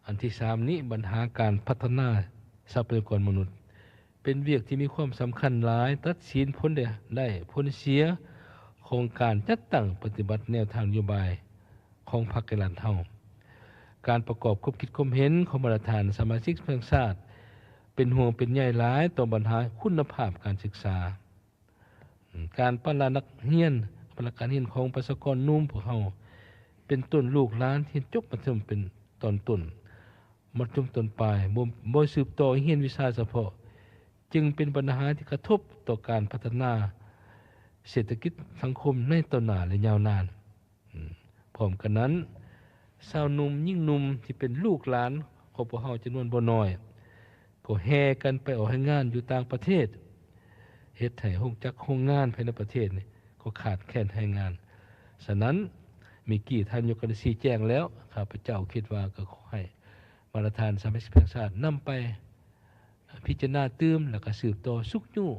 ອັນທີສາມນີ້ ບັນຫາການພັດທະນາຊັບພະຍາກອນມະນຸດ ເປັນວຽກທີ່ມີຄວາມສຳຄັນຫຼາຍ, ຕັດສິນຜົນໄດ້ ໄດ້ຜົນເສຍຂອງການຈັດຕັ້ງປະຕິບັດແນວທາງນະໂຍບາຍຂອງພັກແກ່ລັດເຮົາ. ການປະກອບຄວາມຄິດຄວາມເຫັນຂອງບັນດາທ່ານສະມາຊິກແຫ່ງຊາດ ເປັນຫ່ວງເປັນໃຍຫຼາຍຕໍ່ບັນຫາຄຸນນະພາບການສຶກສາ. ການປະລະນັກຮຽນ ປະລະການຮຽນຂອງປະຊາກອນໜຸ່ມພວກເຮົາ ເປັນຕົ້ນລູກຫຼານທີ່ຈົບມັດທະຍົມເປັນຕອນຕົ້ນ, ມັດທະຍົມຕອນປາຍ ບໍ່ ບໍ່ສືບຕໍ່ຮຽນວິຊາສະເພາະ ຈຶ່ງເປັນບັນຫາທີ່ກະທົບຕໍ່ການພັດທະນາເສດຖະກິດສັງຄົມໃນຕໍ່ໜ້າ ແລະ ຍາວນານ. ອືມ ພ້ອມກັນນັ້ນ ຊາວໜຸ່ມຍິງໜຸ່ມທີ່ເປັນລູກຫຼານຂອງພວກເຮົາຈຳນວນບໍ່ໜ້ອຍ ກໍແຫ່ກັນໄປອອກແຮງງານຢູ່ຕ່າງປະເທດ, ເຮັດໃຫ້ໂຮງຈັກໂຮງງານພາຍໃນປະເທດນີ້ກໍຂາດແຄນແຮງງານ. ສະນັ້ນ ເມື່ອກີ້ທ່ານນາຍົກກໍໄດ້ຊີ້ແຈງແລ້ວ, ຂ້າພະເຈົ້າຄິດວ່າກໍຂໍໃຫ້ບັນດາທ່ານສະມາຊິກແຫ່ງຊາດນຳໄປ ພິຈາລະນາຕື່ມ ແລ້ວກໍສືບຕໍ່ຊຸກຍູ້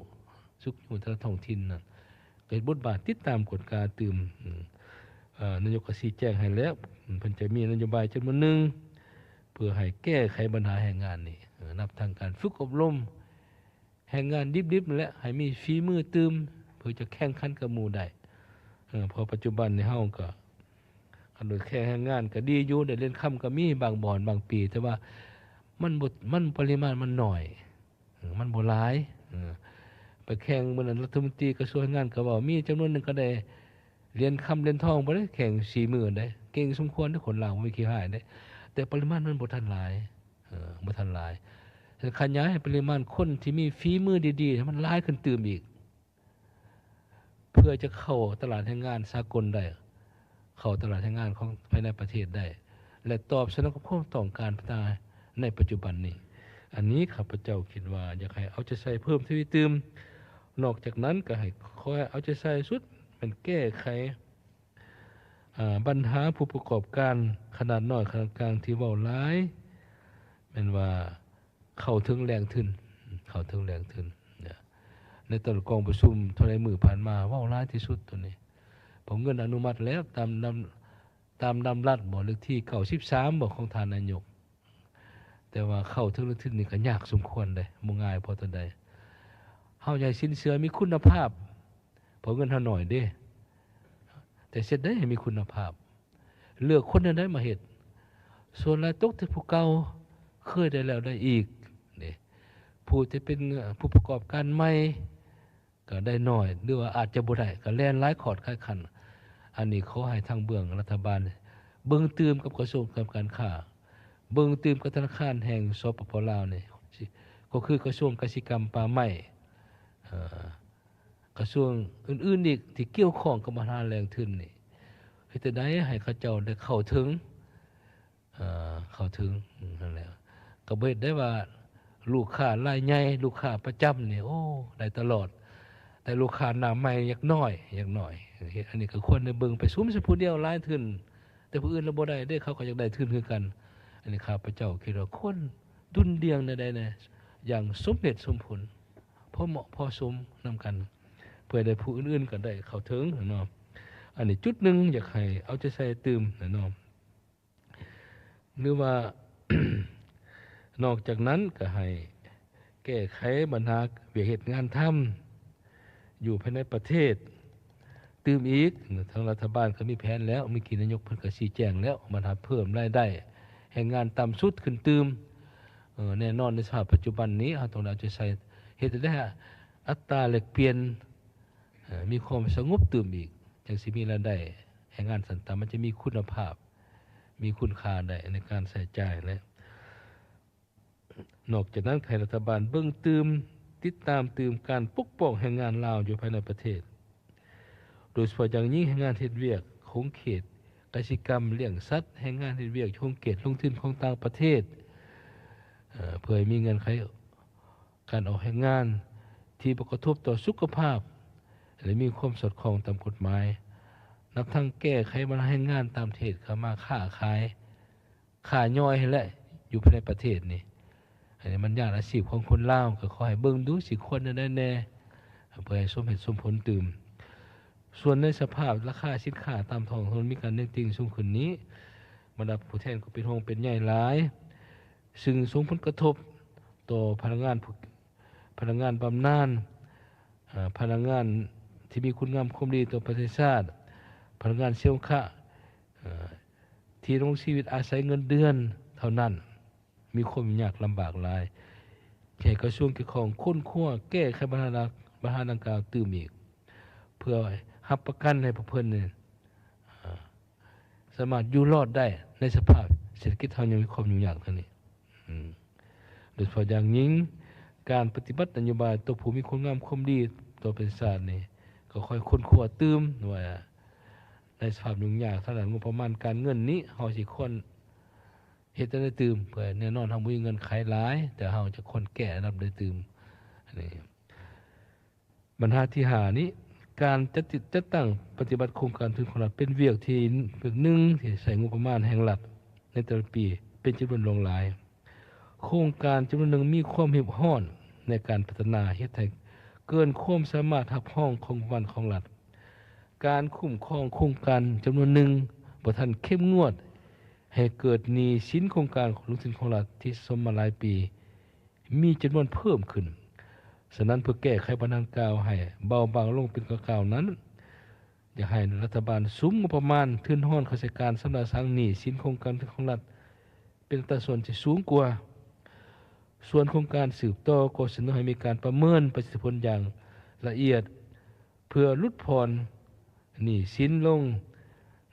ຊຸກຍູ້ແຕ່ລະທ້ອງຖິ່ນນັ້ນ ເຮັດບົດບາດຕິດຕາມກວດກາຕື່ມ. ເອີ ນາຍົກກໍຊີ້ແຈງໃຫ້ແລ້ວ, ເພິ່ນຈະມີນະໂຍບາຍຈຳນວນໜຶ່ງ ເພື່ອໃຫ້ແກ້ໄຂບັນຫາແຮງງານນີ້, ເອີ ນັບທັງການຝຶກອົບຮົມແຮງງານດິບໆ ນັ້ນແຫຼະ ໃຫ້ມີຝີມືຕື່ມ ເພື່ອຈະແຂ່ງຂັນກັບໝູ່ໄດ້. ເອີ ເພາະປັດຈຸບັນນີ້ເຮົາກໍ ຄັນໂດຍແຄ່ແຮງງານກໍດີຢູ່, ໄດ້ຫຼຽນຄຳກໍມີບາງບ່ອນບາງປີ, ແຕ່ວ່າມັນບໍ່ ມັນປະລິມານມັນໜ້ອຍ, ເອີ ມັນບໍ່ຫຼາຍ. ເອີ ໄປແຂ່ງມື້ນັ້ນ ລັດຖະມົນຕີກະຊວງແຮງງານກໍເວົ້າ ມີຈຳນວນໜຶ່ງກໍໄດ້ຫຼຽນຄຳຫຼຽນທອງໄປເດ້, ແຂ່ງສີມືໄດ້, ເກັ່ງສົມຄວນເດ້, ຄົນລາວບໍ່ມີຂີ້ຮ້າຍເດ້, ແຕ່ປະລິມານມັນບໍ່ທັນຫຼາຍ, ເອີ ບໍ່ທັນຫຼາຍ. ຂະຫຍາຍໃຫ້ປະລິມານຄົນທີ່ມີຝີມືດີໆ ໃຫ້ມັນຫຼາຍຂຶ້ນຕື່ມອີກ. ເພື່ອຈະເຂົ້າຕະຫຼາດແຮງງານສາກົນໄດ້, ເຂົ້າຕະຫຼາດແຮງງານຂອງພາຍໃນປະເທດໄດ້ ແລະ ຕອບສະໜອງກັບຄວາມຕ້ອງການພັດທະນາໃນປັດຈຸບັນນີ້. ອັນນີ້ຂ້າພະເຈົ້າຄິດວ່າຢາກໃຫ້ເອົາໃຈໃສ່ເພີ່ມທະວີຕື່ມ. ນອກຈາກນັ້ນກໍໃຫ້ ຂໍໃຫ້ເອົາໃຈໃສ່ສຸດແມ່ນແກ້ໄຂ ອາ ບັນຫາຜູ້ປະກອບການຂະໜາດນ້ອຍ ຂະໜາດກາງທີ່ເວົ້າຫຼາຍ ແມ່ນວ່າ ເຂົ້າເຖິງແຫຼ່ງທຶນ, ເຂົ້າເຖິງແຫຼ່ງທຶນ. ໃນຕອນກອງປະຊຸມເທົ່າໃດມື້ຜ່ານມາ ເວົ້າຫຼາຍທີ່ສຸດໂຕນີ້, ເພາະເງິນອະນຸມັດແລ້ວ ຕາມນຳ ຕາມນຳລັດບໍ ເລກທີເກົ້າສິບສາມບໍ ຂອງທ່ານນາຍົກ, ແຕ່ວ່າເຂົ້າເຖິງແຫຼ່ງທຶນນີ້ກໍຍາກສົມຄວນເດ້, ບໍ່ງ່າຍພໍເທົ່າໃດ. ເຮົາຢາກໃຫ້ສິນເຊື່ອມີຄຸນນະພາບ, ເພາະເງິນເຮົາໜ້ອຍເດ້, ແຕ່ເຮັດໃດໃຫ້ມີຄຸນນະພາບ? ເລືອກຄົນແນວໃດມາເຮັດ? ສ່ວນຫຼາຍຕົກແຕ່ຜູ້ເກົ່າ ເຄີຍໄດ້ແລ້ວໄດ້ອີກເດ້. ຜູ້ທີ່ເປັນ ເອີ ຜູ້ປະກອບການໃໝ່ກໍໄດ້ໜ້ອຍ ຫຼືວ່າອາດຈະບໍ່ໄດ້ ກໍແລ່ນຫຼາຍຂອດຫຼາຍຂັ້ນ. ອັນນີ້ຂໍໃຫ້ທາງເບື້ອງລັດຖະບານເບິ່ງຕື່ມກັບກະຊວງການຄ້າ, ເບິ່ງຕື່ມກັບທະນາຄານແຫ່ງ ສປປ ລາວນີ້ ກໍຄືກະຊວງກະສິກຳປ່າໄມ້ ເອີ ກະຊວງອື່ນໆອີກທີ່ກ່ຽວຂ້ອງກັບບັນຫາແຫຼ່ງທຶນນີ້, ເຮັດຈັ່ງໃດໃຫ້ເຂົາເຈົ້າໄດ້ເຂົ້າເຖິງ, ເອີ ເຂົ້າເຖິງ ນັ້ນແຫຼະ. ກໍບໍ່ເຮັດໄດ້ວ່າລູກຄ້າລາຍໃຫຍ່ ລູກຄ້າປະຈຳນີ້ ໂອ້ ໄດ້ຕະຫຼອດ, ແຕ່ລູກຄ້າໜ້າໃໝ່ຍັກໜ້ອຍ ຍັກໜ້ອຍ. ເຮັດ ອັນນີ້ກໍຄວນໄດ້ເບິ່ງໄປ ສຸມໃສ່ຜູ້ດຽວຫຼາຍທຶນ, ແຕ່ຜູ້ອື່ນລະບໍ່ໄດ້ເດ້, ເຂົາກໍຢາກໄດ້ທຶນຄືກັນ. ອັນນີ້ຂ້າພະເຈົ້າຄິດວ່າຄວນດຸ່ນດ່ຽງແນວໃດແດ່ ຢ່າງສົມເຫດສົມຜົນ ພໍເໝາະພໍສົມນຳກັນ ເພື່ອໃຫ້ຜູ້ອື່ນໆກໍໄດ້ເຂົ້າເຖິງເນາະ. ອັນນີ້ຈຸດໜຶ່ງຢາກໃຫ້ເອົາໃຈໃສ່ຕື່ມເນາະ. ຫຼືວ່າ ນອກຈາກນັ້ນກໍໃຫ້ແກ້ໄຂບັນຫາວຽກເຮັດງານທຳ ຢູ່ພາຍໃນປະເທດຕື່ມອີກ. ທາງລັດຖະບານກໍມີແຜນແລ້ວ, ເມື່ອກີ້ນາຍົກເພິ່ນກໍຊີ້ແຈງແລ້ວ, ບັນຫາເພີ່ມລາຍໄດ້ແຮງງານຕ່ຳສຸດຂຶ້ນຕື່ມ. ເອີ ແນ່ນອນໃນສະພາບປັດຈຸບັນນີ້ ເຮົາຕ້ອງໄດ້ເອົາໃຈໃສ່ ເຮັດໃຫ້ໄດ້ອັດຕາແລກປ່ຽນ ເອີ ມີຄວາມສະຫງົບຕື່ມອີກ, ຈັ່ງຊິມີລາຍໄດ້ແຮງງານຂັ້ນຕ່ຳ ມັນຈະມີຄຸນນະພາບ, ມີຄຸນຄ່າໄດ້ໃນການໃຊ້ຈ່າຍ ແລະ ນອກຈາກນັ້ນ ໃຫ້ລັດຖະບານເບິ່ງຕື່ມ, ຕິດຕາມຕື່ມການປົກປ້ອງແຮງງານລາວຢູ່ພາຍໃນປະເທດ, ໂດຍສະເພາະຢ່າງຍິ່ງແຮງງານເຮັດວຽກຂົງເຂດກະສິກຳ, ລ້ຽງສັດ, ແຮງງານເຮັດວຽກຂົງເຂດລົງທຶນຂອງຕ່າງປະເທດ, ເອີ ເພື່ອໃຫ້ມີເງື່ອນໄຂການອອກແຮງງານທີ່ບໍ່ກະທົບຕໍ່ສຸຂະພາບ ແລະ ມີຄວາມສອດຄ່ອງຕາມກົດໝາຍ, ນັບທັງແກ້ໄຂບັນຫາແຮງງານຕ່າງປະເທດເຂົ້າມາຄ້າຂາຍ ຄ້າຍ່ອຍຫັ້ນແຫຼະ ຢູ່ພາຍໃນປະເທດນີ້. ອັນນີ້ມັນຍາດອາຊີບຂອງຄົນລາວ, ກໍຂໍໃຫ້ເບິ່ງດູຊິຄວນແນວໃດແດ່ ເພື່ອໃຫ້ສົມເຫດສົມຜົນຕື່ມ. ສ່ວນໃນສະພາບລາຄາສິນຄ້າຕາມທ້ອງຖະໜົນມີການເໜັງຕີງສູງຂຶ້ນນີ້, ບັນດາຜູ້ແທນກໍເປັນຫ່ວງເປັນໃຍຫຼາຍ. ຊຶ່ງສົ່ງຜົນກະທົບຕໍ່ພະນັກງານຜູ້ ພະນັກງານບຳນານ, ເອີ ພະນັກງານທີ່ມີຄຸນງາມຄວາມດີຕໍ່ປະເທດຊາດ, ພະນັກງານເຊວຂະ ເອີ ທີ່ດຳລົງຊີວິດອາໄສເງິນເດືອນເທົ່ານັ້ນ, ມີຄວາມຍາກລຳບາກຫຼາຍ. ໃຫ້ກະຊວງກ່ຽວຂ້ອງຄົ້ນຄວ້າແກ້ໄຂບັນຫາ ບັນຫາດັ່ງກ່າວຕື່ມອີກ ເພື່ອຮັບປະກັນໃຫ້ພວກເພິ່ນນີ້ ເອີ ສາມາດຢູ່ລອດໄດ້ໃນສະພາບເສດຖະກິດເຮົາຍັງມີຄວາມຫຍຸ້ງຍາກເທົ່ານີ້. ອືມ ໂດຍສະເພາະຢ່າງຍິ່ງ ການປະຕິບັດນະໂຍບາຍຕໍ່ຜູ້ມີຄຸນງາມຄວາມດີຕໍ່ປະເທດຊາດນີ້ ກໍຄ່ອຍຄົ້ນຄວ້າຕື່ມວ່າ ໃນສະພາບຫຍຸ້ງຍາກທາງດ້ານງົບປະມານການເງິນນີ້ ເຮົາຊິຄວນເຮັດແນວໃດຕື່ມ. ເພື່ອແນ່ນອນເຮົາບໍ່ມີເງື່ອນໄຂຫຼາຍ, ແຕ່ເຮົາຈະຄວນແກ້ລະດັບໃດຕື່ມ. ອັນນີ້ ບັນຫາທີຫ້ານີ້ ການຈັດຕິດ ຈັດຕັ້ງປະຕິບັດໂຄງການທຶນຂອງລັດ ເປັນວຽກທີ່ ວຽກໜຶ່ງທີ່ໃຊ້ງົບປະມານແຫ່ງລັດໃນແຕ່ລະປີເປັນຈຳນວນຫຼວງຫຼາຍ. ໂຄງການຈຳນວນໜຶ່ງມີຄວາມຮີບຮ້ອນໃນການພັດທະນາ ເຮັດໃຫ້ເກີນຄວາມສາມາດຮັບຮອງຂອງງົບປະມານຂອງລັດ. ການຄຸ້ມຄອງໂຄງການຈຳນວນໜຶ່ງບໍ່ທັນເຂັ້ມງວດ ໃຫ້ເກີດໜີ້ສິນໂຄງການລົງທຶນຂອງລັດທີ່ສະສົມມາຫຼາຍປີ ມີຈຳນວນເພີ່ມຂຶ້ນ. ສະນັ້ນ ເພື່ອແກ້ໄຂບັນຫາດັ່ງກ່າວໃຫ້ເບົາບາງລົງເປັນກ່າວໆນັ້ນ, ຢາກໃຫ້ລັດຖະບານສຸມງົບປະມານທຶນຮອນເຂົ້າໃສ່ການຊຳລະສັງໜີ້ສິນໂຄງການຂອງລັດ ເປັນອັດຕາສ່ວນທີ່ສູງກວ່າ. ສ່ວນໂຄງການສືບຕໍ່ ກໍສະເໜີໃຫ້ມີການປະເມີນປະສິດທິຜົນຢ່າງລະອຽດ ເພື່ອຫຼຸດຜ່ອນໜີ້ສິນລົງ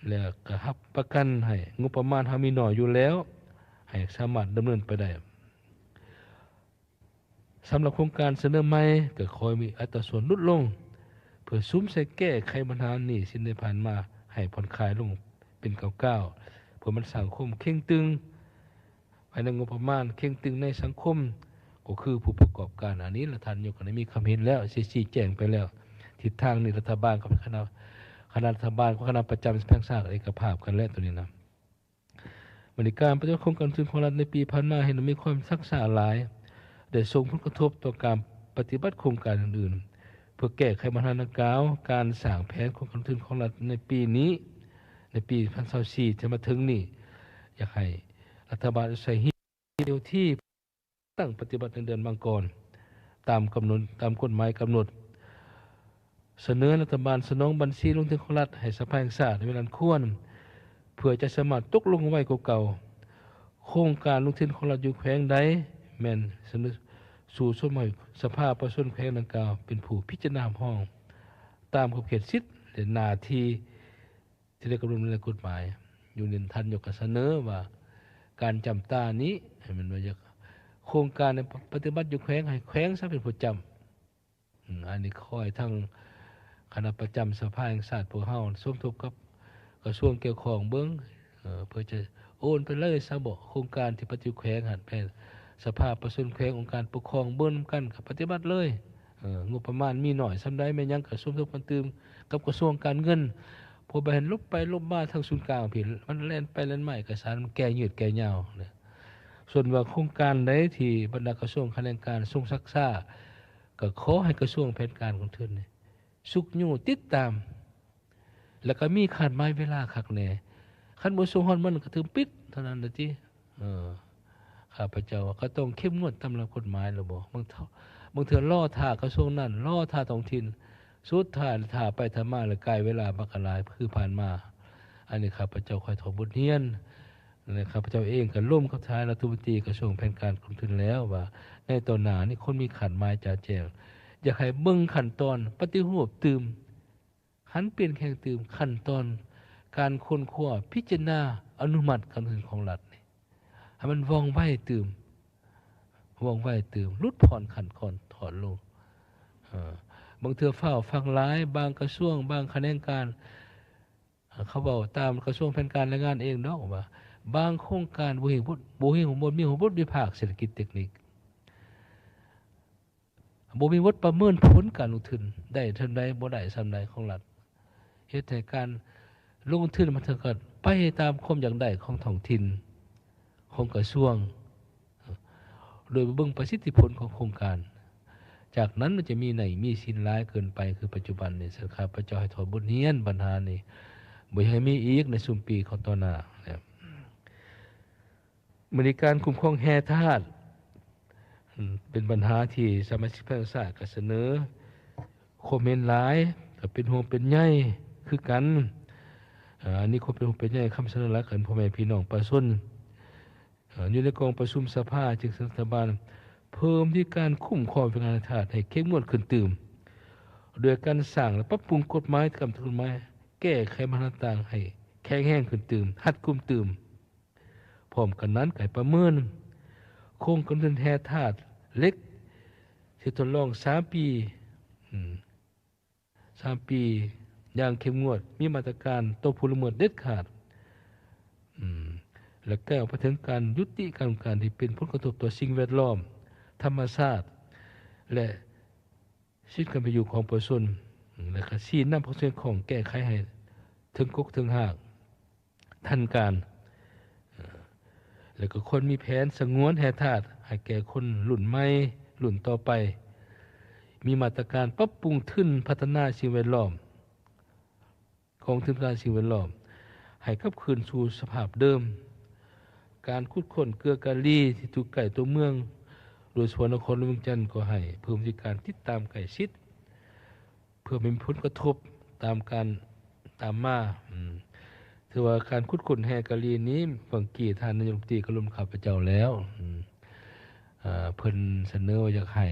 ແລະ ກໍຮັບປະກັນໃຫ້ງົບປະມານເຮົາມີໜ້ອຍຢູ່ແລ້ວ ໃຫ້ສາມາດດຳເນີນໄປໄດ້. ສຳລັບໂຄງການສະເໜີໃໝ່ ກໍຂໍໃຫ້ມີອັດຕາສ່ວນຫຼຸດລົງ ເພື່ອສຸມໃສ່ແກ້ໄຂບັນຫາໜີ້ສິນໃນຜ່ານມາໃຫ້ຜ່ອນຄາຍລົງເປັນກ້າວໆ ເພື່ອມັນສ້າງຄວາມເຄັ່ງຕຶງ ພາຍໃນງົບປະມານ, ເຄັ່ງຕຶງໃນສັງຄົມ ກໍຄືຜູ້ປະກອບການ. ອັນນີ້ລະທ່ານນາຍົກກໍໄດ້ມີຄຳເຫັນແລ້ວ, ຊີ້ແຈງໄປແລ້ວ. ທິດທາງນີ້ລັດຖະບານກັບຄະນະ, ຄະນະລັດຖະບານກັບຄະນະປະຈຳແຫ່ງຊາດເອກະພາບກັນແລ້ວ ໂຕນີ້ນະ. ບັດນີ້ ການປະຕິບັດໂຄງການທຶນຂອງລັດໃນປີຜ່ານມາເຫັນວ່າມີຄວາມຊັກຊ້າຫຼາຍ, ໄດ້ສົ່ງຜົນກະທົບຕໍ່ການປະຕິບັດໂຄງການອື່ນໆ. ເພື່ອແກ້ໄຂບັນຫາດັ່ງກ່າວ, ການສ້າງແຜນໂຄງການທຶນຂອງລັດໃນປີນີ້, ໃນປີສອງພັນຊາວສີ່ ທີ່ຈະມາເຖິງນີ້, ຢາກໃຫ້ລັດຖະບານໃຊ້ ທີ່ຕັ້ງປະຕິບັດໃນເດືອນມັງກອນ ຕາມກຳນົດ, ຕາມກົດໝາຍກຳນົດ. ສະເໜີໃຫ້ລັດຖະບານສະໜອງບັນຊີລົງທຶນຂອງລັດໃຫ້ສະພາແຫ່ງຊາດໃນເວລາອັນຄວນ ເພື່ອຈະສາມາດຕົກລົງໄວກວ່າເກົ່າ. ໂຄງການລົງທຶນຂອງລັດຢູ່ແຂວງໃດ ແມ່ນສະເໜີສູ່ຊົມໃຫ້ສະພາປະຊາຊົນແຂວງດັ່ງກ່າວເປັນຜູ້ພິຈາລະນາຮັບຮອງ ຕາມຂອບເຂດສິດ ແລະ ໜ້າທີ່ ທີ່ໄດ້ກຳນົດໃນກົດໝາຍ. ຢູ່ນີ້ທ່ານນາຍົກກໍສະເໜີວ່າ ການຈຳຕານີ້ ໃຫ້ແມ່ນວ່າຢາກໂຄງການໃຫ້ປະຕິບັດຢູ່ແຂວງ ໃຫ້ແຂວງຊະເປັນຜູ້ຈຳ. ອືມ ອັນນີ້ຂໍໃຫ້ທາງຄະນະປະຈຳສະພາແຫ່ງຊາດພວກເຮົາສົມທົບກັບກະຊວງກ່ຽວຂ້ອງເບິ່ງ ເອີ ເພື່ອຈະໂອນໄປເລີຍຊະເບາະ ໂຄງການທີ່ປະຕິແຂວງຫັ້ນ ແມ່ນສະພາປະຊາຊົນແຂວງ ອົງການປົກຄອງເບິ່ງນຳກັນກໍປະຕິບັດເລີຍ. ເອີ ງົບປະມານມີໜ້ອຍສ່ຳໃດ ແມ່ນຫຍັງກໍສົມທົບກັນຕື່ມກັບກະຊວງການເງິນ ເພາະບໍ່ໃຫ້ຫຼົບໄປຫຼົບມາທາງສູນກາງພີ້ ມັນແລ່ນໄປແລ່ນມາ ເອກະສານມັນແກ່ຍືດແກ່ຍາວນະ. ສ່ວນວ່າໂຄງການໃດທີ່ບັນດາກະຊວງຂະແໜງການຊົງຊັກຊ້າ ກໍຂໍໃຫ້ກະຊວງແຜນການກອງທຶນນີ້ຊຸກຍູ້ຕິດຕາມ ແລ້ວກໍມີຄາດໝາຍເວລາຄັກແນ່. ຄັນບໍ່ສົ່ງຮອດມັນກໍຖືກປິດເທົ່ານັ້ນລະຕິ. ເອີ ຂ້າພະເຈົ້າວ່າກໍຕ້ອງເຂັ້ມງວດຕາມຫຼັກກົດໝາຍແລ້ວບໍ່? ບາງເທື່ອ ບາງເທື່ອລໍຖ້າກະຊວງນັ້ນ, ລໍຖ້າທ້ອງຖິ່ນ, ສຸດທ້າຍຖ້າໄປຖ້າມາແລ້ວກາຍເວລາບັກຫຼາຍຄືຜ່ານມາ. ອັນນີ້ຂ້າພະເຈົ້າຄ່ອຍຖອດບົດຮຽນ ແລະ ຂ້າພະເຈົ້າເອງກໍລົມກັບທ່ານລັດຖະມົນຕີກະຊວງແຜນການກອງທຶນແລ້ວວ່າ ໃນຕໍ່ໜ້ານີ້ຄວນມີຄາດໝາຍຈະແຈ້ງ ຢາກໃຫ້ເບິ່ງຂັ້ນຕອນປະຕິຮູບຕື່ມ ຫັນປ່ຽນແຂງຕື່ມ ຂັ້ນຕອນການຄົ້ນຄວ້າ ພິຈາລະນາ ອະນຸມັດການເງິນຂອງລັດນີ້ ໃຫ້ມັນວ່ອງໄວຕື່ມ ວ່ອງໄວຕື່ມ ຫຼຸດຜ່ອນຂັ້ນຕອນຖອນລົງ. ເອີ ບາງເທື່ອຟ້າວຟັ່ງຫຼາຍ ບາງກະຊວງ ບາງຂະແໜງການ ເຂົາເວົ້າຕາມກະຊວງແຜນການແລະງານເອງດອກວ່າ ບາງໂຄງການບໍ່ມີບົດ ບໍ່ມີບົດ ບໍ່ມີບົດວິພາກເສດຖະກິດເຕັກນິກ ບໍ່ມີບົດປະເມີນຜົນການລົງທຶນ ໄດ້ເທົ່າໃດ ບໍ່ໄດ້ສ່ຳໃດຂອງລັດ ເຮັດໃຫ້ການລົງທຶນມັນເຖິງກັບໄປຕາມຄວາມຢາກໄດ້ຂອງທ້ອງຖິ່ນ ຂອງກະຊວງ ໂດຍບໍ່ເບິ່ງປະສິດທິຜົນຂອງໂຄງການ. ຈາກນັ້ນມັນຈະມີໜີ້ມີສິນຫຼາຍເກີນໄປ ຄືປັດຈຸບັນນີ້. ສະນັ້ນ ຂ້າພະເຈົ້າໃຫ້ຖອດບົດຮຽນບັນຫານີ້ ບໍ່ໃຫ້ມີອີກໃນຊຸມປີຕໍ່ໜ້າ. ບໍລິການຄຸ້ມຄອງແຮ່ທາດ ເປັນບັນຫາທີ່ສະມາຊິກແຫ່ງຊາດກໍສະເໜີຄວາມເຫັນຫຼາຍ ກໍເປັນຫ່ວງເປັນໃຍຄືກັນ. ອັນນີ້ຄວາມເປັນຫ່ວງເປັນໃຍ ຄຳສະເໜີຫຼາຍກັນ ພໍ່ແມ່ພີ່ນ້ອງປະຊາຊົນ ຢູ່ໃນກອງປະຊຸມສະພາ ຈຶ່ງສະເໜີລັດຖະບານເພີ່ມວິທີການຄຸ້ມຄອງແຮ່ທາດໃຫ້ເຂັ້ມງວດຂຶ້ນຕື່ມ ໂດຍການສ້າງ ແລະ ປັບປຸງກົດໝາຍ ກຳນົດກົດໝາຍ ແກ້ໄຂບັນຫາຕ່າງໆໃຫ້ແຂງແຮງຂຶ້ນຕື່ມ ຮັດກຸມຕື່ມ. ພ້ອມກັນນັ້ນ ກໍໃຫ້ປະເມີນໂຄງການເງິນແຮ່ທາດເຫຼັກທີ່ທົດລອງສາມປີ ອືມ ສາມປີຢ່າງເຂັ້ມງວດ, ມີມາດຕະການຕໍ່ຜູ້ລະເມີດເດັດຂາດ ອືມ ແລະ ກ້າວໄປເຖິງການຍຸຕິການການທີ່ເປັນຜົນກະທົບຕໍ່ສິ່ງແວດລ້ອມ, ທຳມະຊາດ ແລະ ສິດການເປັນຢູ່ຂອງປະຊາຊົນ ແລະ ກໍຊີ້ນຳພາກສ່ວນກ່ຽວຂ້ອງແກ້ໄຂໃຫ້ເຖິງກົກເຖິງຮາກ ທັນການ ແລະ ກໍຄວນມີແຜນສະຫງວນແຮ່ທາດໃຫ້ແກ່ຄົນລຸ້ນໃໝ່ ລຸ້ນຕໍ່ໄປ, ມີມາດຕະການປັບປຸງທຶນພັດທະນາສິ່ງແວດລ້ອມ, ກອງທຶນພັດທະນາສິ່ງແວດລ້ອມ ໃຫ້ກັບຄືນສູ່ສະພາບເດີມ. ການຂຸດຄົ້ນເກືອກາລີທີ່ຢູ່ໃກ້ຕົວເມືອງ ໂດຍສະເພາະນະຄອນຫຼວງວຽງຈັນ ກໍໃຫ້ເພີ່ມວິທີການຕິດຕາມໃກ້ຊິດ ເພື່ອບໍ່ມີຜົນກະທົບຕາມການຕາມມາ. ອືມ ຖືວ່າການຂຸດຄົ້ນແຮ່ກາລີນີ້ ຫວ່າງກີ້ທ່ານນາຍົກລັດຖະມົນຕີກໍລົມຂ້າພະເຈົ້າແລ້ວ. ອືມ ເອີ ເພິ່ນສະເໜີວ່າຢາກໃຫ້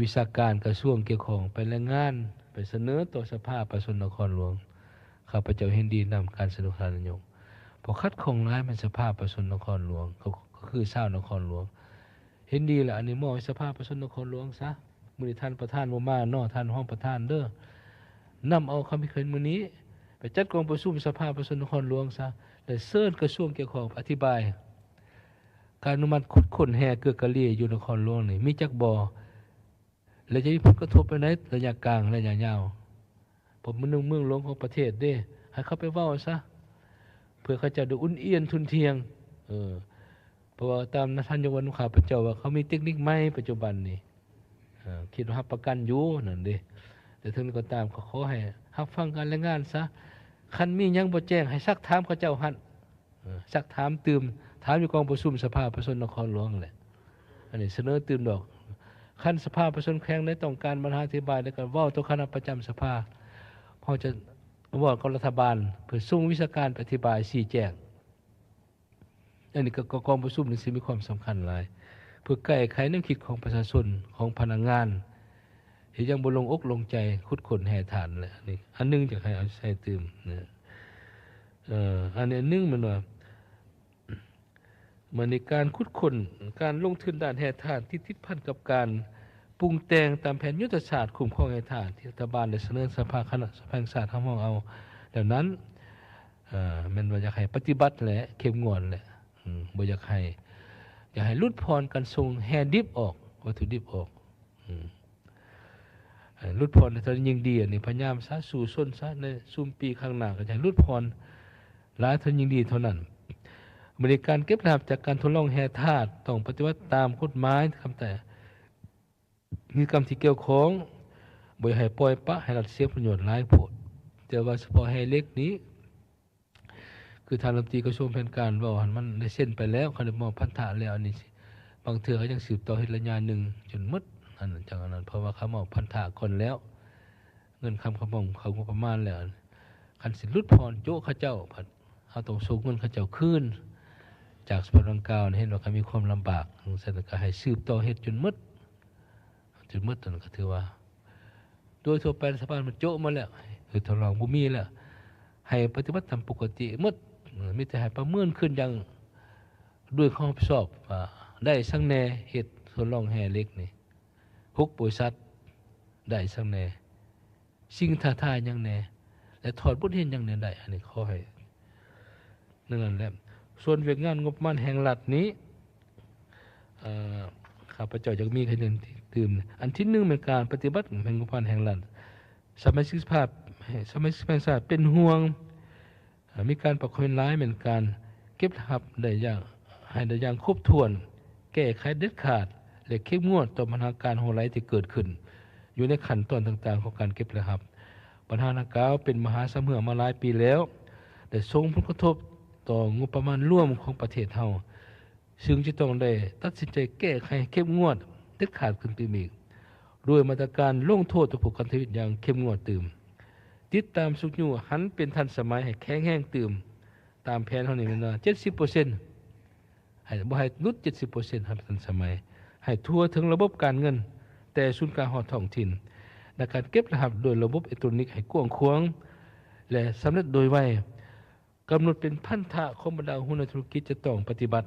ວິຊາການກະຊວງກ່ຽວຂ້ອງໄປລາຍງານ ໄປສະເໜີຕໍ່ສະພາປະຊາຊົນນະຄອນຫຼວງ. ຂ້າພະເຈົ້າເຫັນດີນຳການສະເໜີຂອງທ່ານນາຍົກ ເພາະຂັດຂ້ອງຫຼາຍແມ່ນສະພາປະຊາຊົນນະຄອນຫຼວງ ກໍ ກໍຄືຊາວນະຄອນຫຼວງ. ເຫັນດີລະ ອັນນີ້ມອບໃຫ້ສະພາປະຊາຊົນນະຄອນຫຼວງຊະ. ມື້ນີ້ທ່ານປະທານບໍ່ມາເນາະ, ທ່ານຮອງປະທານເດີ ນຳເອົາຄຳຄິດເຫັນມື້ນີ້ໄປຈັດກອງປະຊຸມສະພາປະຊາຊົນນະຄອນຫຼວງຊະ ແລະ ເຊີນກະຊວງກ່ຽວຂ້ອງອະທິບາຍ ການອະນຸມັດຂຸດຄົ້ນແຮ່ເກືອກາລີຢູ່ນະຄອນຫຼວງນີ້ມີຈັກບໍ່ ແລະ ຈະມີຜົນກະທົບໄປໃນໄລຍະກາງ ໄລຍະຍາວ. ເພາະມັນເປັນເມືອງຫຼວງຂອງປະເທດເດ້ ໃຫ້ເຂົາໄປເວົ້າຊະ ເພື່ອເຂົາເຈົ້າໄດ້ອຸ່ນອຽນທຸ່ນທ່ຽງ. ເອີ ເພາະວ່າຕາມທ່ານນາຍົກວ່ານຳຂ້າພະເຈົ້າວ່າ ເຂົາມີເຕັກນິກໃໝ່ປັດຈຸບັນນີ້ ເອີ ຄິດວ່າຮັບປະກັນຢູ່ນັ້ນເດ້. ແຕ່ເຖິງນັ້ນກໍຕາມ ກໍຂໍໃຫ້ຮັບຟັງການລາຍງານຊະ, ຄັນມີຫຍັງບໍ່ແຈ້ງ ໃຫ້ຊັກຖາມເຂົາເຈົ້າຫັ້ນ. ເອີ ຊັກຖາມຕື່ມ ຖາມຢູ່ກອງປະຊຸມສະພາປະຊາຊົນນະຄອນຫຼວງຫັ້ນແຫຼະ. ອັນນີ້ສະເໜີຕື່ມດອກ. ຄັນສະພາປະຊາຊົນແຂວງໃດຕ້ອງການບັນຫາອະທິບາຍ ແລ້ວກໍເວົ້າຕໍ່ຄະນະປະຈຳສະພາ, ເຮົາຈະເວົ້າກັບລັດຖະບານ ເພື່ອສົ່ງວິຊາການໄປອະທິບາຍຊີ້ແຈງ. ອັນນີ້ກໍ ກໍກອງປະຊຸມນີ້ຊິມີຄວາມສຳຄັນຫຼາຍ ເພື່ອແກ້ໄຂແນວຄິດຂອງປະຊາຊົນ, ຂອງພະນັກງານ ທີ່ຍັງບໍ່ລົງອົກລົງໃຈຂຸດຄົ້ນແຮ່ທາດແຫຼະ. ອັນນີ້ອັນໜຶ່ງຢາກໃຫ້ເອົາໃສ່ຕື່ມນະ. ເອີ ອັນນີ້ອັນໜຶ່ງແມ່ນວ່າ ມາໃນການຂຸດຄົ້ນ ການລົງທຶນດ້ານແຮ່ທາດທີ່ຕິດພັນກັບການປຸງແຕ່ງຕາມແຜນຍຸດທະສາດຄຸ້ມຄອງແຮ່ທາດ ທີ່ລັດຖະບານໄດ້ສະເໜີສະພາ ຄະນະສະພາແຫ່ງຊາດຮັບຮອງເອົາແລ້ວນັ້ນ ເອີ ແມ່ນວ່າຢາກໃຫ້ປະຕິບັດ ແລະ ເຂັ້ມງວດ ແລະ ອືມ ບໍ່ຢາກໃຫ້ ຢາກໃຫ້ຫຼຸດຜ່ອນການສົ່ງແຮ່ດິບອອກ ວັດຖຸດິບອອກ ອືມ ໃຫ້ຫຼຸດຜ່ອນເທົ່າໃດຍິ່ງດີ. ອັນນີ້ພະຍາຍາມຊະ ສູ້ຊົນຊະ ໃນຊຸມປີຂ້າງໜ້າ ກໍຈະໃຫ້ຫຼຸດຜ່ອນຫຼາຍເທົ່າໃດຍິ່ງດີເທົ່ານັ້ນ. ບັດນີ້ການເກັບລາຍຮັບຈາກການທົດລອງແຮ່ທາດ ຕ້ອງປະຕິບັດຕາມກົດໝາຍ ຄຳແຕ່ ນິຕິກຳທີ່ກ່ຽວຂ້ອງ, ບໍ່ຢາກໃຫ້ປ່ອຍປະໃຫ້ລັດເສຍຜົນປະໂຫຍດຫຼາຍໂພດ. ແຕ່ວ່າສະເພາະແຮ່ເຫຼັກນີ້ ຄືທ່ານລັດຖະມົນຕີກະຊວງແຜນການເວົ້າຫັ້ນ ມັນໄດ້ເຊັນໄປແລ້ວ, ເຂົາໄດ້ມອບພັນທະແລ້ວ. ອັນນີ້ຊິ ບາງເທື່ອເຂົາຍັງສືບຕໍ່ເຮັດໄລຍະໜຶ່ງຈົນໝົດ ອັນນັ້ນຈັ່ງອັນນັ້ນ, ເພາະວ່າເຂົາມອບພັນທະກ່ອນແລ້ວ, ເງິນຄຳຂະໝ່ອມເຂົ້າງົບປະມານແລ້ວ. ຄັນຊິຫຼຸດຜ່ອນໂຈະເຂົາເຈົ້າ ພັດເຮົາຕ້ອງສົ່ງເງິນເຂົາເຈົ້າຄືນຈາກສະພາດັ່ງກ່າວ, ເຫັນວ່າເຂົາມີຄວາມລຳບາກ, ຈັ່ງຊັ້ນກໍໃຫ້ສືບຕໍ່ເຮັດຈົນໝົດ. ຈົນໝົດນັ້ນກໍຖືວ່າ ໂດຍທົ່ວໄປລັດຖະບານມັນໂຈະໝົດແລ້ວ, ເຮັດທົດລອງບໍ່ມີແລ້ວ, ໃຫ້ປະຕິບັດຕາມປົກກະຕິໝົດ. ເອີ ມີແຕ່ໃຫ້ປະເມີນຂຶ້ນຢ່າງດ້ວຍຄວາມຮັບຜິດຊອບວ່າໄດ້ສັງແດ່, ເຮັດທົດລອງແຮ່ເຫຼັກນີ້ ຫົກບໍລິສັດ ໄດ້ສັງແດ່, ສິ່ງທ້າທາຍຫຍັງແດ່ ແລະ ຖອດບົດຮຽນຫຍັງແດ່ໄດ້. ອັນນີ້ຂໍໃຫ້ ນັ້ນແຫຼະ. ສ່ວນວຽກງານງົບປະມານແຫ່ງລັດນີ້ ເອີ ຂ້າພະເຈົ້າຢາກມີຄະແນນຕື່ມ. ອັນທີໜຶ່ງແມ່ນການປະຕິບັດແຫ່ງງົບປະມານແຫ່ງລັດ. ສະມາຊິກສະພາ ສະມາຊິກສະພາແຫ່ງຊາດເປັນຫ່ວງ ເອີ ມີການປະກອບເຫັນຫຼາຍແມ່ນການເກັບລາຍຮັບໄດ້ຢ່າງ ໃຫ້ໄດ້ຢ່າງຄົບຖ້ວນ, ແກ້ໄຂເດັດຂາດ ແລະ ເຂັ້ມງວດຕໍ່ບັນຫາການຮົ່ວໄຫຼທີ່ເກີດຂຶ້ນຢູ່ໃນຂັ້ນຕອນຕ່າງໆຂອງການເກັບລາຍຮັບ. ບັນຫາດັ່ງກ່າວເປັນມະຫາສຳເຮື້ອມາຫຼາຍປີແລ້ວ ແລະ ສົ່ງຜົນກະທົບຕໍ່ງົບປະມານລວມຂອງປະເທດເຮົາ. ຊຶ່ງຈະຕ້ອງໄດ້ຕັດສິນໃຈແກ້ໄຂໃຫ້ເຂັ້ມງວດເດັດຂາດຂຶ້ນຕື່ມອີກ ດ້ວຍມາດຕະການລົງໂທດຕໍ່ຜູ້ກະທຳຜິດຢ່າງເຂັ້ມງວດຕື່ມ, ຕິດຕາມຊຸກຍູ້ໃຫ້ເປັນທັນສະໄໝ ໃຫ້ແຂງແຮງຕື່ມ. ຕາມແຜນເຮົານີ້ແມ່ນວ່າເຈັດສິບເປີເຊັນ ໃຫ້ ບໍ່ໃຫ້ຫຼຸດເຈັດສິບເປີເຊັນ ໃຫ້ທັນສະໄໝ ໃຫ້ທົ່ວເຖິງລະບົບການເງິນ ແຕ່ສູນກາງຮອດທ້ອງຖິ່ນ ໃນການເກັບລາຍຮັບໂດຍລະບົບເອເລັກໂຕຣນິກໃຫ້ກວ້າງຂວາງ ແລະ ສຳເລັດໂດຍໄວ. ກຳນົດເປັນພັນທະຂອງບັນດາຫົວໜ້າທຸລະກິດຈະຕ້ອງປະຕິບັດ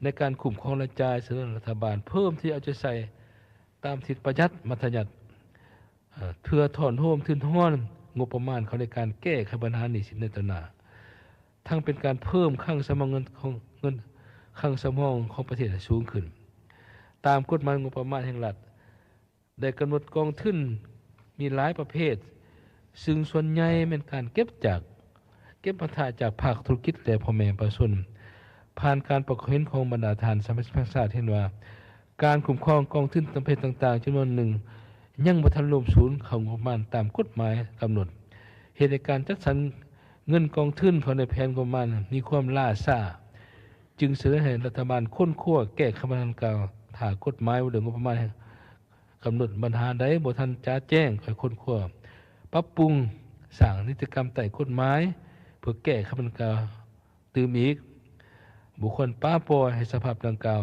ໃນການຄຸ້ມຄອງລາຍຈ່າຍ. ສະເໜີລັດຖະບານເພີ່ມທີ່ເອົາໃຈໃສ່ຕາມທິດປະຢັດມັດທະຍັດ ເພື່ອຖອນໂຮມທຶນຮອນງົບປະມານເຂົ້າໃນການແກ້ໄຂບັນຫາໜີ້ສິນໃນຕໍ່ໜ້າ, ທັງເປັນການເພີ່ມຄັງສຳຮອງເງິນຂອງ ເງິນຄັງສຳຮອງຂອງປະເທດໃຫ້ສູງຂຶ້ນ. ຕາມກົດໝາຍງົບປະມານແຫ່ງລັດ ໄດ້ກຳນົດກອງທຶນມີຫຼາຍປະເພດ, ຊຶ່ງສ່ວນໃຫຍ່ແມ່ນການເກັບຈາກ ເກັບພັນທະຈາກພາກທຸລະກິດ ແລະ ພໍ່ແມ່ປະຊາຊົນ. ຜ່ານການປະກອບເຫັນຂອງບັນດາທ່ານສະມາຊິກແຫ່ງຊາດເຫັນວ່າ ການຄຸ້ມຄອງກອງທຶນປະເພດຕ່າງໆຈຳນວນໜຶ່ງ ຍັງບໍ່ທັນລວມສູນເຂົ້າງົບປະມານຕາມກົດໝາຍກຳນົດ, ເຮັດໃຫ້ການຈັດສັນເງິນກອງທຶນເຂົ້າໃນແຜນງົບປະມານມີຄວາມຫຼ້າຊ້າ, ຈຶ່ງສະເໜີໃຫ້ລັດຖະບານຄົ້ນຄວ້າແກ້ໄຂບັນຫາດັ່ງກ່າວ. ຖ້າກົດໝາຍວ່າດ້ວຍງົບປະມານ ກຳນົດບັນຫາໃດບໍ່ທັນຈະແຈ້ງ ໃຫ້ຄົ້ນຄວ້າ, ປັບປຸງ, ສ້າງນິຕິກຳໃຕ້ກົດໝາຍ ເພື່ອແກ້ໄຂບັນຫາດັ່ງກ່າວຕື່ມອີກ. ບໍ່ຄວນປະປ່ອຍໃຫ້ສະພາບດັ່ງກ່າວ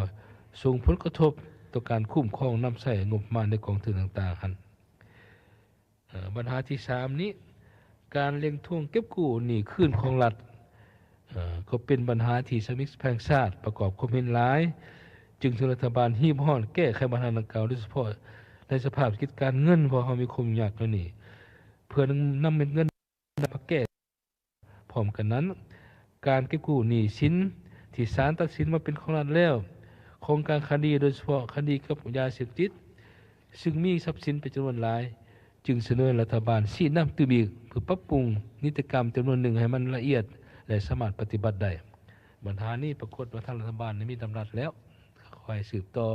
ສົ່ງຜົນກະທົບຕໍ່ການຄຸ້ມຄອງນຳໃຊ້ງົບປະມານໃນກອງທຶນຕ່າງໆຫັ້ນ. ເອີ ບັນຫາທີສາມນີ້ ການເລັ່ງທວງເກັບກູ້ໜີ້ຄືນຂອງລັດ ເອີ ກໍເປັນບັນຫາທີ່ສະມາຊິກແຫ່ງຊາດປະກອບຄວາມເຫັນຫຼາຍ, ຈຶ່ງເຖິງລັດຖະບານຮີບຮ້ອນແກ້ໄຂບັນຫາດັ່ງກ່າວ ໂດຍສະເພາະໃນສະພາບເສດຖະກິດການເງິນ ເພາະເຮົາມີຄວາມຫຍຸ້ງຍາກແນວນີ້ ເພື່ອນຳເມັດເງິນມາແກ້. ພ້ອມກັນນັ້ນ, ການເກັບກູ້ໜີ້ສິນທີ່ສານຕັດສິນວ່າເປັນຂອງລັດແລ້ວ ຂອງການຄະດີ ໂດຍສະເພາະຄະດີກ່ຽວກັບຢາເສບຕິດ ຊຶ່ງມີຊັບສິນເປັນຈຳນວນຫຼາຍ, ຈຶ່ງສະເໜີໃຫ້ລັດຖະບານຊີ້ນຳຕື່ມອີກ ເພື່ອປັບປຸງນິຕິກຳຈຳນວນໜຶ່ງໃຫ້ມັນລະອຽດ ແລະ ສາມາດປະຕິບັດໄດ້. ບັນຫານີ້ປາກົດວ່າທາງລັດຖະບານໄດ້ມີດຳລັດແລ້ວ, ຂໍໃຫ້ສືບຕໍ່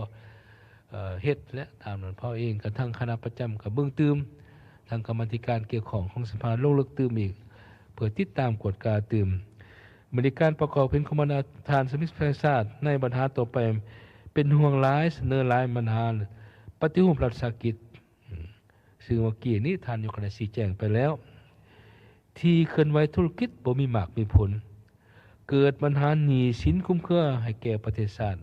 ເອີ ເຮັດ ແລະ ຕາມນັ້ນເຮົາເອງກັບທາງຄະນະປະຈຳກໍເບິ່ງຕື່ມ, ທາງກຳມາທິການກ່ຽວຂ້ອງຂອງສະພາລົງເລິກຕື່ມອີກ ເພື່ອຕິດຕາມກວດກາຕື່ມ. ບັນດາການປະກອບເຫັນຂອງບັນດາທ່ານສະມາຊິກແຫ່ງຊາດໃນບັນຫາຕໍ່ໄປ ເປັນຫ່ວງຫຼາຍ, ສະເໜີຫຼາຍບັນຫາປະຕິຮູບລັດວິສາຫະກິດ ຊຶ່ງເມື່ອກີ້ນີ້ທ່ານນາຍົກກໍໄດ້ຊີ້ແຈງໄປແລ້ວ, ທີ່ເຄື່ອນໄຫວທຸລະກິດບໍ່ມີໝາກມີຜົນ, ເກີດບັນຫາໜີ້ສິນຄຸມເຄືອໃຫ້ແກ່ປະເທດຊາດ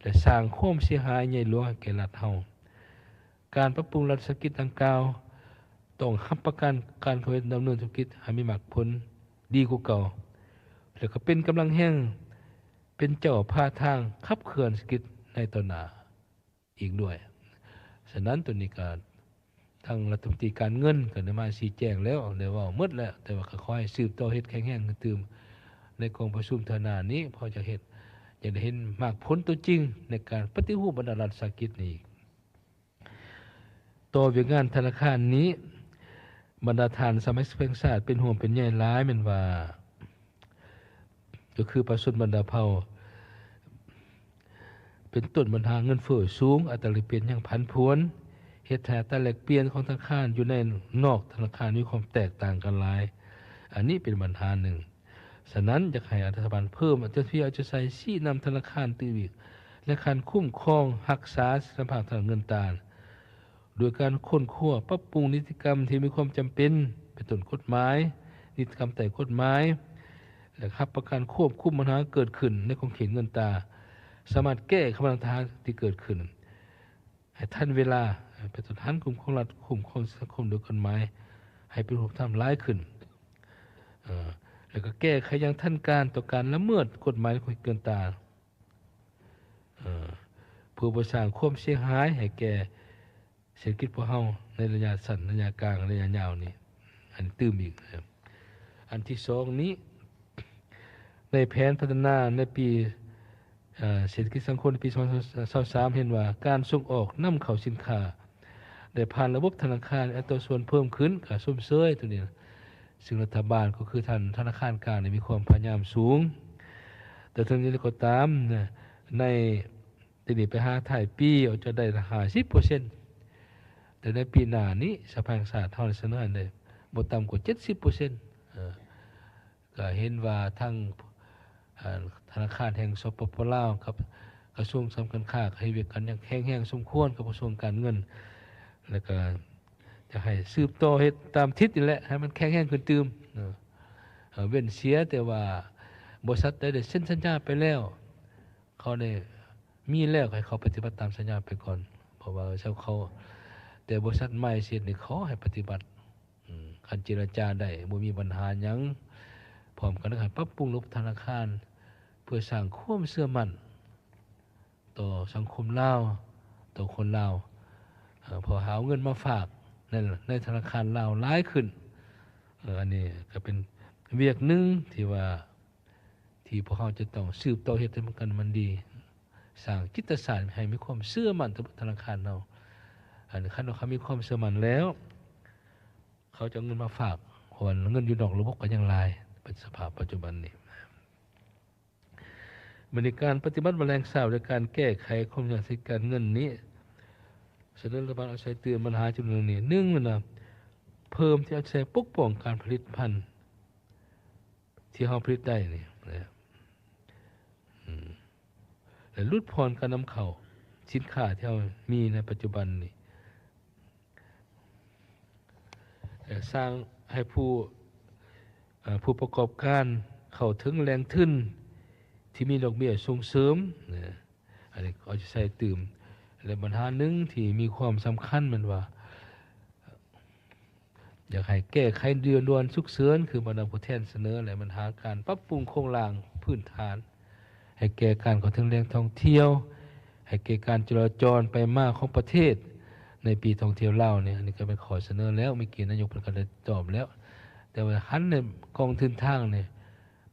ແລະ ສ້າງຄວາມເສຍຫາຍໃຫຍ່ຫຼວງໃຫ້ແກ່ລັດເຮົາ. ການປັບປຸງລັດວິສາຫະກິດດັ່ງກ່າວ ຕ້ອງຮັບປະກັນການເຂົ້າເຮັດດຳເນີນທຸລະກິດໃຫ້ມີໝາກຜົນດີກວ່າເກົ່າ ແລະ ກໍເປັນກຳລັງແຮງ ເປັນເຈົ້າພາທາງຂັບເຄື່ອນເສດຖະກິດໃນຕໍ່ໜ້າ ອີກດ້ວຍ. ສະນັ້ນ ໂຕນີ້ກໍທາງລັດຖະມົນຕີການເງິນກໍໄດ້ມາຊີ້ແຈງແລ້ວ, ໄດ້ເວົ້າໝົດແລ້ວ, ແຕ່ວ່າກໍຂໍໃຫ້ສືບຕໍ່ເຮັດແຂງແຮງຂຶ້ນຕື່ມໃນກອງປະຊຸມເທື່ອໜ້ານີ້, ເພາະຢາກເຮັດ, ຢາກໄດ້ເຫັນໝາກຜົນຕົວຈິງໃນການປະຕິຮູບບັນດາລັດວິສາຫະກິດນີ້. ຕໍ່ວຽກງານທະນາຄານນີ້, ບັນດາທ່ານສະມາຊິກແຫ່ງຊາດເປັນຫ່ວງເປັນໃຍຫຼາຍ ແມ່ນວ່າ ກໍຄືປະຊາຊົນບັນດາເຜົ່າ ເປັນຕົ້ນບັນຫາເງິນເຟີ້ສູງ, ອັດຕາແລກປ່ຽນຍັງຜັນຜວນ, ເຮັດໃຫ້ອັດຕາແລກປ່ຽນຂອງທະນາຄານຢູ່ໃນນອກທະນາຄານມີຄວາມແຕກຕ່າງກັນຫຼາຍ. ອັນນີ້ເປັນບັນຫາໜຶ່ງ. ສະນັ້ນ, ຢາກໃຫ້ລັດຖະບານເພີ່ມເຈົ້າໜ້າທີ່ເອົາໃຈໃສ່, ຊີ້ນຳທະນາຄານຕື່ມອີກ ໃນການຄຸ້ມຄອງຮັກສາສະຖຽນລະພາບທາງເງິນຕາ ໂດຍການຄົ້ນຄວ້າປັບປຸງນິຕິກຳທີ່ມີຄວາມຈຳເປັນ, ເປັນຕົ້ນກົດໝາຍ, ນິຕິກຳໃຕ້ກົດໝາຍ ແລະ ຮັບປະກັນຄວບຄຸມບັນຫາເກີດຂຶ້ນໃນຂົງເຂດເງິນຕາ, ສາມາດແກ້ໄຂບັນຫາທີ່ເກີດຂຶ້ນໃຫ້ທັນເວລາ, ເປັນຕົ້ນການຄຸ້ມຄອງລັດ, ຄຸ້ມຄອງສັງຄົມໂດຍກົດໝາຍໃຫ້ເປັນຮູບທຳຫຼາຍຂຶ້ນ, ເອີ ແລະ ກໍແກ້ໄຂຢ່າງທັນການຕໍ່ການລະເມີດກົດໝາຍຂົງເຂດເງິນຕາ. ເອີ ເພື່ອບໍ່ສ້າງຄວາມເສຍຫາຍໃຫ້ແກ່ເສດຖະກິດພວກເຮົາໃນໄລຍະສັ້ນ, ໄລຍະກາງ, ໄລຍະຍາວນີ້ ອັນຕື່ມອີກ. ອັນທີສອງນີ້, ໃນແຜນພັດທະນາໃນປີ ເອີ ເສດຖະກິດສັງຄົມໃນປີສອງພັນຊາວສາມ ເຫັນວ່າການສົ່ງອອກນຳເຂົ້າສິນຄ້າ ໄດ້ຜ່ານລະບົບທະນາຄານອັດຕາສ່ວນເພີ່ມຂຶ້ນ, ກໍຊົມເຊີຍຕົວນີ້, ຊຶ່ງລັດຖະບານກໍຄືທາງທະນາຄານກາງໄດ້ມີຄວາມພະຍາຍາມສູງ. ແຕ່ເຖິງຢ່າງໃດກໍຕາມ, ໃນປີນີ້ໄປຫາທ້າຍປີ ອາດຈະໄດ້ຫ້າສິບເປີເຊັນ, ແຕ່ໃນປີໜ້ານີ້ ສະພາແຫ່ງຊາດເຮົາໄດ້ສະເໜີໃຫ້ໄດ້ບໍ່ຕ່ຳກວ່າເຈັດສິບເປີເຊັນ. ເອີ ກໍເຫັນວ່າທາງ ເອີ ທະນາຄານແຫ່ງ ສປປ ລາວ ກັບກະຊວງການຄ້າ ໃຫ້ວຽກກັນຢ່າງແຂງແຮງສົມຄວນກັບກະຊວງການເງິນ ແລ້ວກໍຈະໃຫ້ສືບຕໍ່ເຮັດຕາມທິດນີ້ແຫຼະ ໃຫ້ມັນແຂງແຮງຂຶ້ນຕື່ມເນາະ. ເອີ ເວັ້ນເສຍແຕ່ວ່າບໍລິສັດໃດໄດ້ເຊັນສັນຍາໄປແລ້ວ ເຂົາໄດ້ມີແລ້ວ ໃຫ້ເຂົາປະຕິບັດຕາມສັນຍາໄປກ່ອນ ເພາະວ່າເຂົາ ແຕ່ບໍລິສັດໃໝ່ຊິເຮັດນີ້ ຂໍໃຫ້ປະຕິບັດ ອືມ ຄັນເຈລະຈາໄດ້ ບໍ່ມີບັນຫາຫຍັງ ພ້ອມກັນໃຫ້ປັບປຸງລະບົບທະນາຄານ ເພື່ອສ້າງຄວາມເຊື່ອໝັ້ນຕໍ່ສັງຄົມລາວ ຕໍ່ຄົນລາວ ເອີ ເພາະເຮົາເອົາເງິນມາຝາກໃນ ໃນທະນາຄານລາວຫຼາຍຂຶ້ນ. ເອີ ອັນນີ້ກໍເປັນວຽກໜຶ່ງທີ່ວ່າ ທີ່ພວກເຮົາຈະຕ້ອງສືບຕໍ່ເຮັດໃຫ້ມັນກັນມັນດີ ສ້າງຈິດຕະສາດໃຫ້ມີຄວາມເຊື່ອໝັ້ນຕໍ່ທະນາຄານເຮົາ. ອັນຄັນວ່າເຂົາມີຄວາມເຊື່ອໝັ້ນແລ້ວ ເຂົາຈະເອົາເງິນມາຝາກ ເພາະວ່າເງິນຢູ່ນອກລະບົບກໍຍັງຫຼາຍ ປັດ ສະພາບປັດຈຸບັນນີ້. ບັດນີ້ການປະຕິບັດວາລະແຫ່ງຊາດ ແລະ ການແກ້ໄຂຄວາມຍາກເສດຕິດການເງິນນີ້ ສະເໜີລັດຖະບານເອົາໃສ່ຕື່ມບັນຫາຈຳນວນນີ້ ໜຶ່ງແມ່ນວ່າເພີ່ມທີ່ເອົາໃສ່ປົກປ້ອງການຜະລິດພັນ ທີ່ເຮົາຜະລິດໄດ້ນີ້ນະ ອືມ ແລະ ຫຼຸດຜ່ອນການນຳເຂົ້າສິນຄ້າທີ່ເຮົາມີໃນປັດຈຸບັນນີ້ ແລະ ສ້າງໃຫ້ຜູ້ ເອີ ຜູ້ປະກອບການເຂົ້າເຖິງແຫຼ່ງທຶນທີ່ມີດອກເບ້ຍສົ່ງເສີມນະ ອັນນີ້ເອົາໃສ່ຕື່ມ. ແລະ ບັນຫາໜຶ່ງທີ່ມີຄວາມສຳຄັນແມ່ນວ່າ ຢາກໃຫ້ແກ້ໄຂດ່ວນດ່ວນສຸກເສີນ ຄືບັນດາຜູ້ແທນສະເໜີ ແລະ ບັນຫາການປັບປຸງໂຄງລ່າງພື້ນຖານ ໃຫ້ແກ່ການເຂົ້າເຖິງແຫຼ່ງທ່ອງທ່ຽວ ໃຫ້ແກ່ການຈະລາຈອນໄປມາຂອງປະເທດໃນປີທ່ອງທ່ຽວລາວນີ້. ອັນນີ້ກໍເປັນຂໍ້ສະເໜີແລ້ວ ເມື່ອກີ້ນາຍົກເພິ່ນກໍໄດ້ຕອບແລ້ວ ແຕ່ວ່າຫັນໃນກອງທຶນທາງນີ້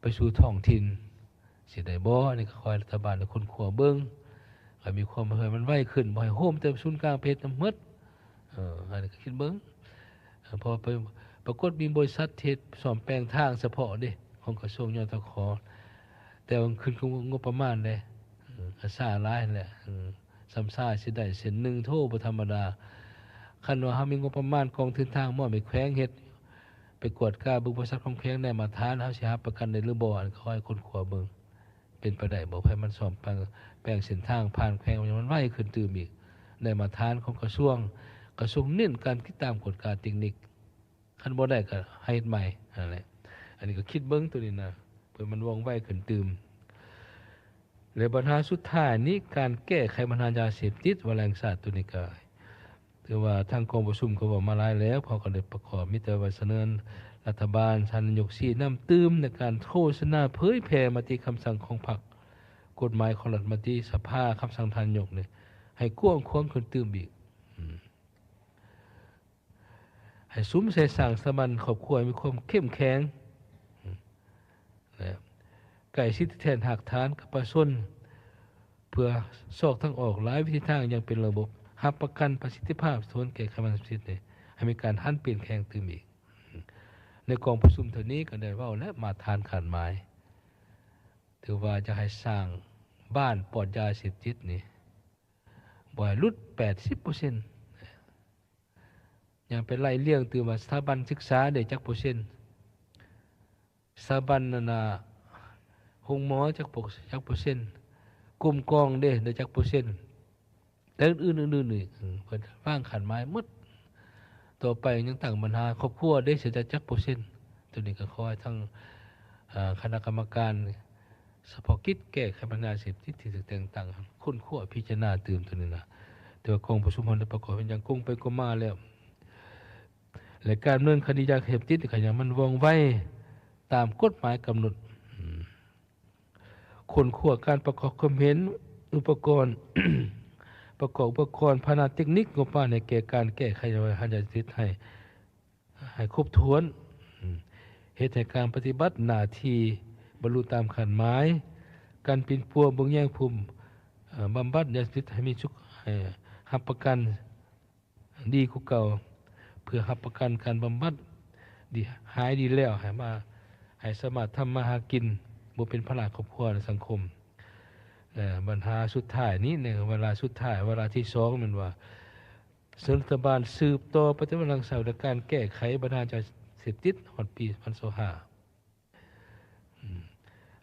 ໄປສູ່ທ້ອງຖິ່ນ ຊິໄດ້ບໍ່? ອັນນີ້ກໍຂໍໃຫ້ລັດຖະບານໄດ້ຄົ້ນຄວ້າເບິ່ງ ໃຫ້ມີຄວາມ ໃຫ້ມັນໄວຂຶ້ນ ບໍ່ໃຫ້ໂຮມແຕ່ສູນກາງໄປເຮັດນຳໝົດ. ເອີ ອັນນີ້ກໍຄິດເບິ່ງ ເອີ ເພາະວ່າໄປ ປາກົດມີບໍລິສັດເຮັດສ້ອມແປງທາງສະເພາະເດ້ ຂອງກະຊວງ ຍທຂ ແຕ່ວ່າມັນຂຶ້ນກັບງົບປະມານເດ້ ເອີ ກໍຊ້າຫຼາຍຫັ້ນແຫຼະ. ເອີ ສ່ຳຊ້າຊິໄດ້ເສັ້ນໜຶ່ງ ໂທ ບໍ່ທຳມະດາ. ຄັນວ່າເຮົາມີງົບປະມານກອງທຶນທາງມອບໃຫ້ແຂວງເຮັດ ໄປກວດກາເບິ່ງບໍລິສັດຂອງແຂວງໄດ້ມາດຕະຖານ ເຮົາຊິຮັບປະກັນໄດ້ຫຼືບໍ່? ອັນນີ້ກໍຂໍໃຫ້ຄົ້ນຄວ້າເບິ່ງ ເປັນໄປໄດ້ບໍ່ ໃຫ້ມັນສ້ອມແປງ ແປງເສັ້ນທາງຜ່ານແຂວງໃຫ້ມັນໄວຂຶ້ນຕື່ມອີກ ໄດ້ມາດຕະຖານຂອງກະຊວງ. ກະຊວງເນັ້ນການຕິດຕາມກວດກາເຕັກນິກ ຄັນບໍ່ໄດ້ກໍໃຫ້ເຮັດໃໝ່ຫັ້ນແຫຼະ. ອັນນີ້ກໍຄິດເບິ່ງໂຕນີ້ນະ ເພື່ອມັນວ່ອງໄວຂຶ້ນຕື່ມ. ແລະ ບັນຫາສຸດທ້າຍນີ້ ການແກ້ໄຂບັນຫາຢາເສບຕິດ ວາລະແຫ່ງຊາດໂຕນີ້ກໍ ຖືວ່າທາງກອງປະຊຸມກໍເວົ້າມາຫຼາຍແລ້ວ ເພາະກໍໄດ້ປະກອບ ມີແຕ່ວ່າສະເໜີລັດຖະບານ ທ່ານນາຍົກຊີ້ນຳຕື່ມໃນການໂຄສະນາເຜີຍແຜ່ມະຕິຄຳສັ່ງຂອງພັກ, ກົດໝາຍຂອງລັດຖະມົນຕີ, ສະພາ, ຄຳສັ່ງທ່ານນາຍົກນີ້ ໃຫ້ກວ້າງຂວາງຂຶ້ນຕື່ມອີກ. ອືມ ໃຫ້ສຸມໃສ່ສ້າງສະຖາບັນຄອບຄົວໃຫ້ມີຄວາມເຂັ້ມແຂງ ແລະ ໃກ້ຊິດແທນຮາກຖານກັບປະຊາຊົນ ເພື່ອຊອກທາງອອກຫຼາຍວິທີທາງຢ່າງເປັນລະບົບ, ຮັບປະກັນປະສິດທິພາບສະໜູນແກ້ໄຂບັນຫາເສບຕິດນີ້ ໃຫ້ມີການຫັນປ່ຽນແຂງຕື່ມອີກ. ໃນກອງປະຊຸມເທື່ອນີ້ກໍໄດ້ເວົ້າແລະ ມາດຕະຖານຄາດໝາຍ ຖືວ່າຈະໃຫ້ສ້າງບ້ານປອດຢາເສບຕິດນີ້ ບໍ່ໃຫ້ຫຼຸດແປດສິບເປີເຊັນ. ຍັງໄປໄລ່ລຽງຕື່ມວ່າ ສະຖາບັນສຶກສາເດ້ຈັກເປີເຊັນ, ສະຖາບັນນັ້ນນະ ໂຮງໝໍຈັກເປີ ຈັກເປີເຊັນ, ກົມກອງເດ້ ໄດ້ຈັກເປີເຊັນ ແລະ ອື່ນໆ ອື່ນໆອີກ. ເອີ ເພິ່ນວາງຄາດໝາຍໝົດ. ຕໍ່ໄປຍັງຕັ້ງບັນຫາຄອບຄົວເດ້ ຊິໄດ້ຈັກເປີເຊັນ. ໂຕນີ້ກໍຂໍໃຫ້ທາງ ເອີ ຄະນະກຳມະການ ສະເພາະກິດແກ້ໄຂບັນຫາເສບຕິດທີ່ຖືກແຕ່ງຕັ້ງ ຄົ້ນຄວ້າພິຈາລະນາຕື່ມໂຕນີ້ນະ. ແຕ່ວ່າກອງປະຊຸມເຮົາໄດ້ປະກອບເປັນຢ່າງກົງໄປກົງມາແລ້ວ ແລະ ການດຳເນີນຄະດີຢາເສບຕິດກໍໃຫ້ມັນວ່ອງໄວຕາມກົດໝາຍກຳນົດ. ອືມ ຄົ້ນຄວ້າການປະກອບຄວາມເຫັນ ອຸປະກອນ ປະກອບອຸປະກອນ ພາຫະນະເຕັກນິກ ງົບປະມານໃຫ້ແກ່ການແກ້ໄຂບັນຫາຢາເສບຕິດໃຫ້ ໃຫ້ຄົບຖ້ວນ, ເຮັດໃຫ້ການປະຕິບັດໜ້າທີ່ບັນລຸຕາມຄາດໝາຍ, ການປິ່ນປົວເບິ່ງແຍງຜູ້ ເອີ ບຳບັດຢາເສບຕິດໃຫ້ມີສຸກ ໃຫ້ຮັບປະກັນດີກວ່າເກົ່າ, ເພື່ອຮັບປະກັນການບຳບັດດີ ຫາຍດີແລ້ວ ໃຫ້ມາ ໃຫ້ສາມາດທຳມາຫາກິນ ບໍ່ເປັນພາລະຄອບຄົວ ແລະ ສັງຄົມ. ເອີ ບັນຫາສຸດທ້າຍນີ້ ໃນວາລະສຸດທ້າຍ ວາລະທີສອງ ແມ່ນວ່າ ເຊິ່ງລັດຖະບານສືບຕໍ່ປະຕິບັດລັງສາວດການແກ້ໄຂບັນຫາຢາເສບຕິດຮອດປີສອງພັນຊາວຫ້າ. ອືມ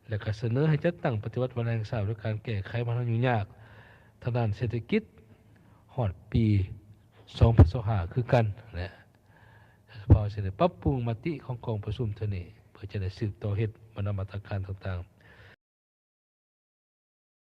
ແລະ ກໍສະເໜີໃຫ້ຈັດຕັ້ງປະຕິບັດວາລະແຫ່ງຊາດ ດ້ວຍການແກ້ໄຂບັນຫາຫຍຸ້ງຍາກທາງດ້ານເສດຖະກິດຮອດປີສອງພັນຊາວຫ້າຄືກັນ ແລະ ສະພາຊິໄດ້ປັບປຸງມະຕິຂອງກອງປະຊຸມເທື່ອນີ້ ເພື່ອຈະໄດ້ສືບຕໍ່ເຮັດບັນດາມາດຕະການຕ່າງໆ